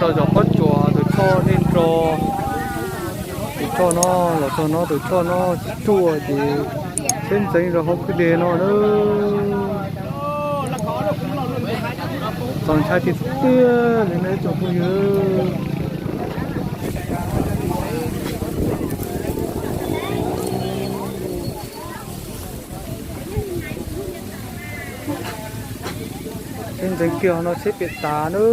Rau zos Pob Tsuas tus choj nej nro, tus choj no, los txog no tus choj no tsis ruaj ces tsheb ntxeev rau hauv kwj deg no na. Txaus ntshai tiag tiag li na tsoom phooj ywg. Tsheb ntxeev kiag no tsheb piam tas na.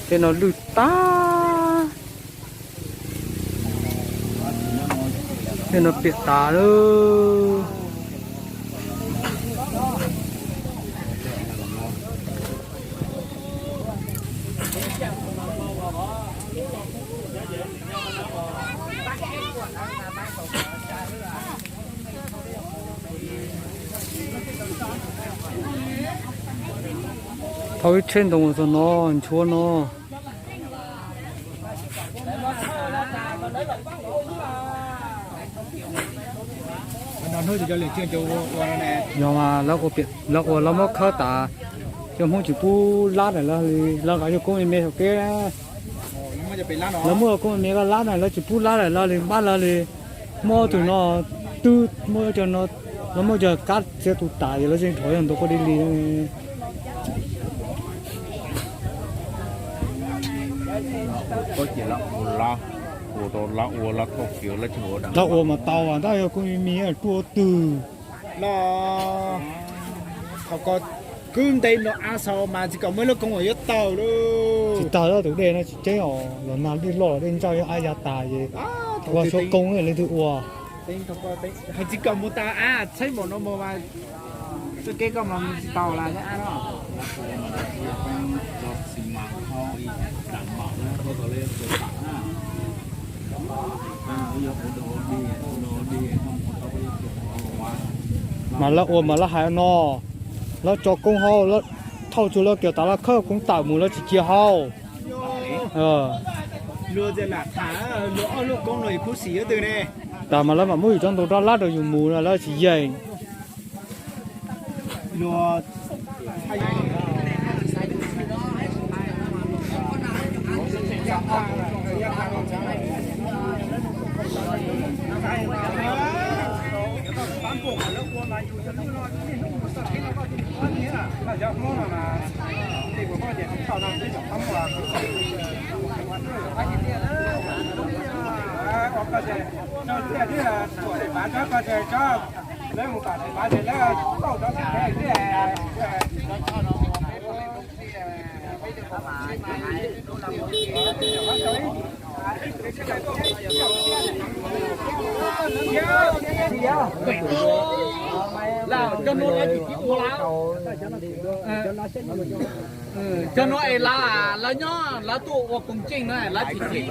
Tej no lwj tag, tej no piam tas lawm. Thauj ib tsheb ntoo txog no, nchuav no. Yog mas lawv ua, lawv muab khawb tas, cov Hmoob tsis pub lab lawm li, lawv kom yog koob me me saum kev. Lawv muab koob me me lab na, lawv tsis pub lab lawm li, npab lawv li. Muab tus no twb muab cov no, lawv muab cov kab txiav tus tas ces lawv tseem rov yog ntau koj dib li. Lawv ua mas tau, tab yog koob me me ruaj twg. No, qhov ko kwv ntev no ab xaus mas tsis kam muaj lub koob uas yuav tau lawm. Tsis tau lawm, tus dej no tsis ceeb os, los nag dej loj los dej ntsaj yuav ab ya tas ces ua xyov koob li twg ua. Hais tsis kam mus tas ab, txheeb npaum no mus mas txoj kev koj mas mus tsis tau lawm ab no. Mas lawv ua mas lawv hais no, lawv tso koob hauv, lawv thauj tsuag lawv kiag tas lawv khawb koob tawm mus lawv tsis cia hauj. Tas mas lawv mam muab yus cov ntoo rab lab rau yus mus no lawv tsis yeem. Cov nuav lawv tsis ua lawm. Cov nuav es lawv, lawv nyob lawv tuaj ua koom tseej na lawv tsis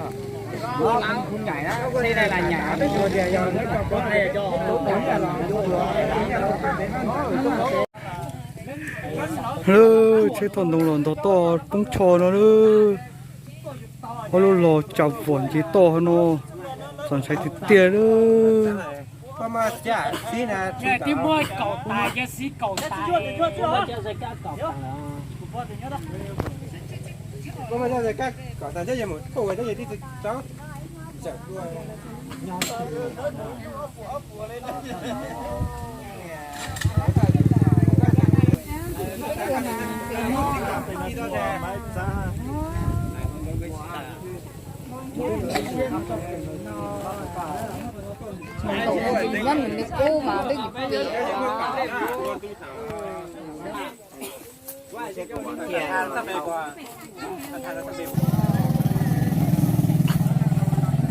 ua lawm. Lub tsheb thauj ntoo los ntog toj poob tsho no lawm. Ob lub log tsa vom nce toj no, txaus ntshai tiag tiag lawm. Nyob nws me kub mas lwj pem.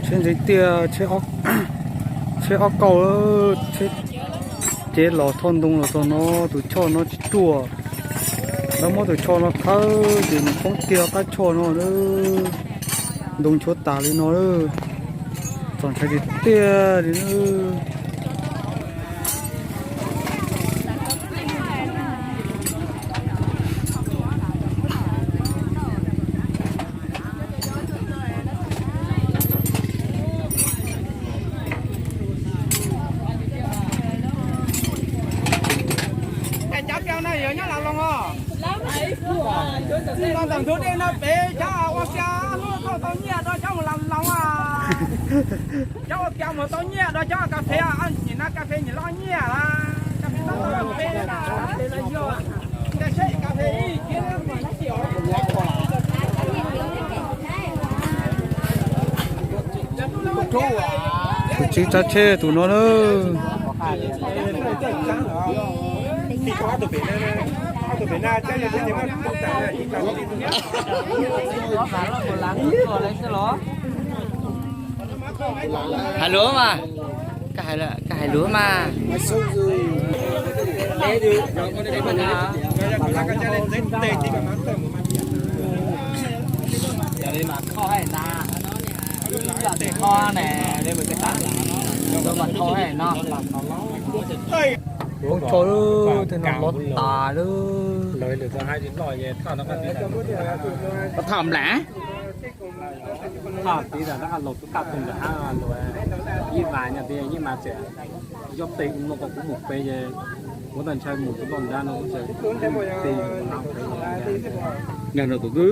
Tsheb ntxeev tiaj, tsheb ob kauj, tsheb cev los thauj ntoo los txog no, tus choj no tsis ruaj. Lawv muab tus choj no khawb ces nws poob kiag qab choj no, ntoo nchuav tas li no. Txaus ntshai tiag tiag li. Tus dej no pem cov ua kiav hlub tau tau nyiaj rau cov mus laus laus a. Cov ua kiav mus tau nyiaj rau cov kas fes, nyiam na kas fes nyiam loj nyiaj la. Kas fes tau tau pem na. Kas fes kas fes ib kiag na. Tus tswv tsav tsheb tus no na. Hais lus mas, koj hais lus mas. Poob tsho lawm, tej no lov tas lawm. Tham nplam. Tiv tas tab qab los tus kaj tus nram hab los ib vas nyog peb yeej mas tseem yob tes no tau kuv mus peb ces kuv tau ntshai mus tus loj nrab no tes no peb. Nrog tus kwb.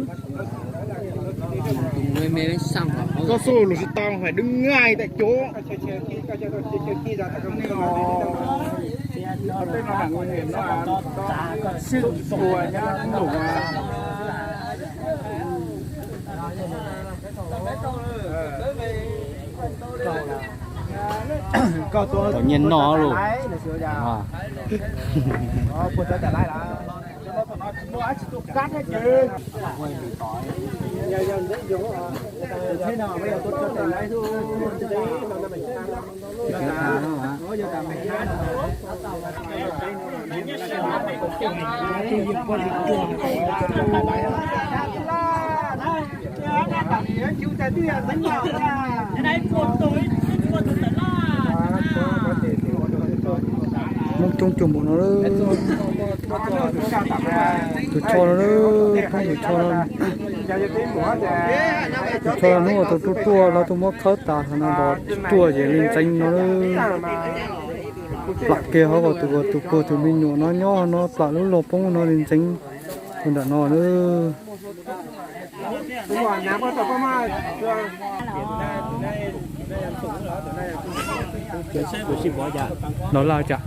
Koj xub lus tsis tau, phải đứng ngay tại chỗ. Koj tuaj nyiaj no lus. Muaj coob cuag npaum no, tus tsho no, poob tus tsho no. Tus tsho no hnub uas tus ruaj ruaj no tus muab khawb tas no los ruaj ces li ntxeev no. Plam kiag hauv tus, tus puag tus me nyuam no nyob no plam lub log poob no li ntxeev tus nram no na. Los laj cas?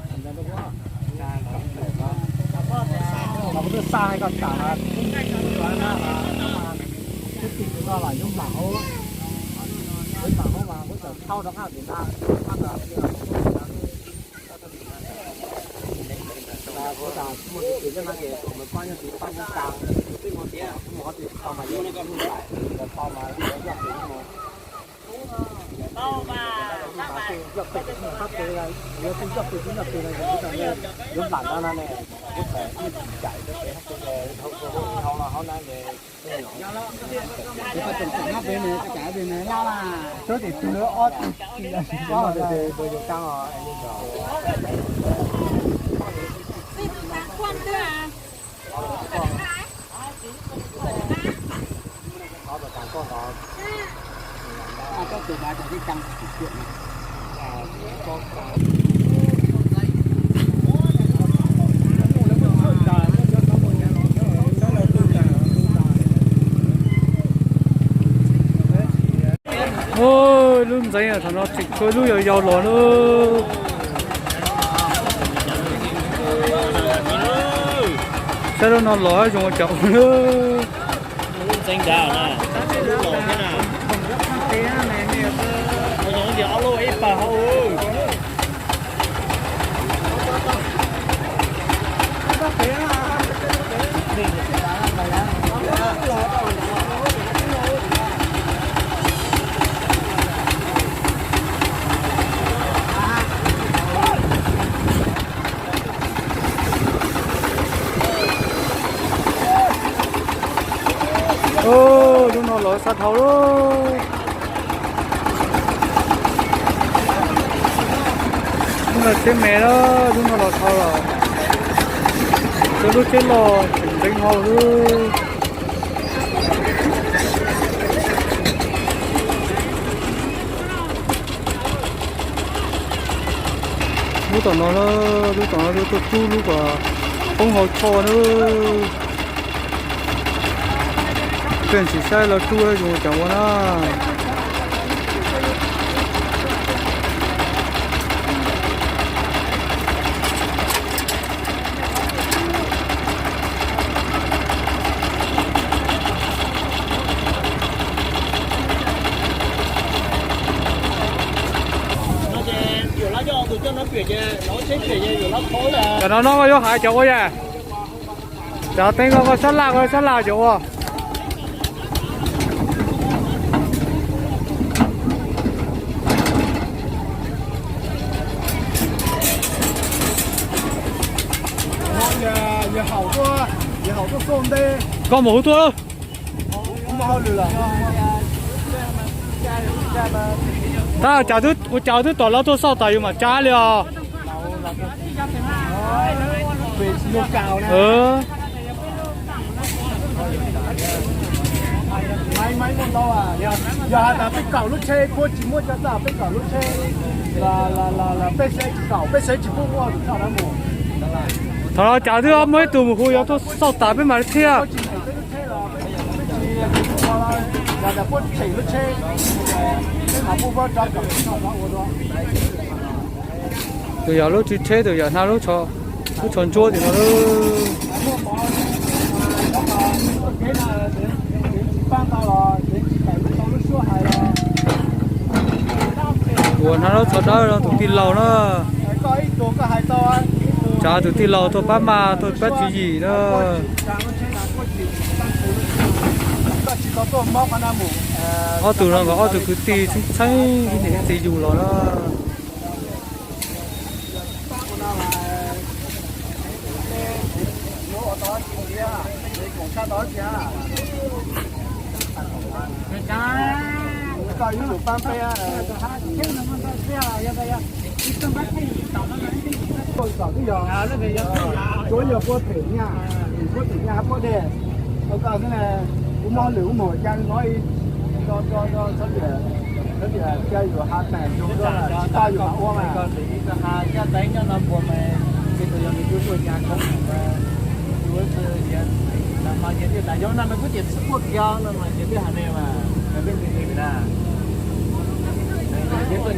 Lub ntxeev thaum no tseem tshuav lub yau yau los lawm. Saib lub no los zoo ua cas ua lawm. Lub no los xav dhau lawm. Lub no tsheb me lawm, lub no los dhau lawm. Cov lub tsheb loj tseem ntxeev hau lawm. Lub tom no, lub tom no lub tuaj rub lub kom poob hau choj na. Peb sim saib los rub zoo cas ua na. Cov no no koj yuav hais cov ua yam. Cov teeb ko koj sab laj, koj sab laj cov ua. Koj mus hu tuaj. Tab ua cas twb tom lawv tuaj xauj tas yus mam tsa li os. Yog has tas peb kaum lub tsheb puab tsis muaj cov txaj, peb kaum lub tsheb, peb xeeb tsis kaum, peb xeeb tsis pub muaj tus tshaj dab mus. Thaum no cas twb muaj ib tug mus hu yuav tuaj xauj tas peb mam li thiaj. Tus yog lub tswv tsheb, tus yog hnav lub tsho ntsuab tim no. Tus hnav lub tsho dawb no tus tij laug na. Tsav tus tij laug tuaj pab maj tuaj pab tswv yim na. Ob tug no nkawd ob tug kwv tij txheeb txheeb ib niam ib txiv yug los na. Tsuav yog puab them nyaj, puab them nyaj hab puab dej. Kuv moog lwm kuv moog ca no ib, txhob tias ca yus has tas zoo, tsis tau yus mam ua mas.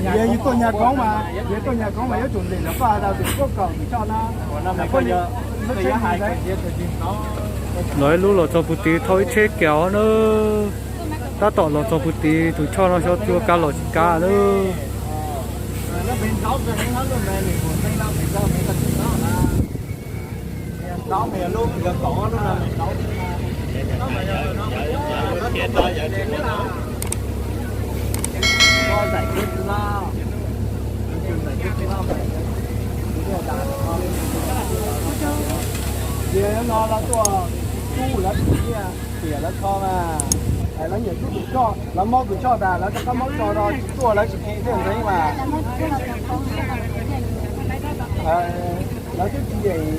Yog yus tuaj nyag koob mas, yus tuaj nyag koob mas yuav tsum ntes los koj has tas tus puab kaum tus tshoj na. Los ib lub los txog puag tid thauj ib tsheb kiag na. Tab tom los txog puag tid tus tshoj no xyov tua kav los tsis kav na. Ces no lawv tuaj tub lawv tsis nyiaj, tiam lawv kho mas, lawv nyiam tub tus tshoj, lawv mob tus tshoj tas lawv rov qab mob tso rau tsis tuaj lawv tsis khi thiaj ntxeev mas. Lawv twb tsis yeem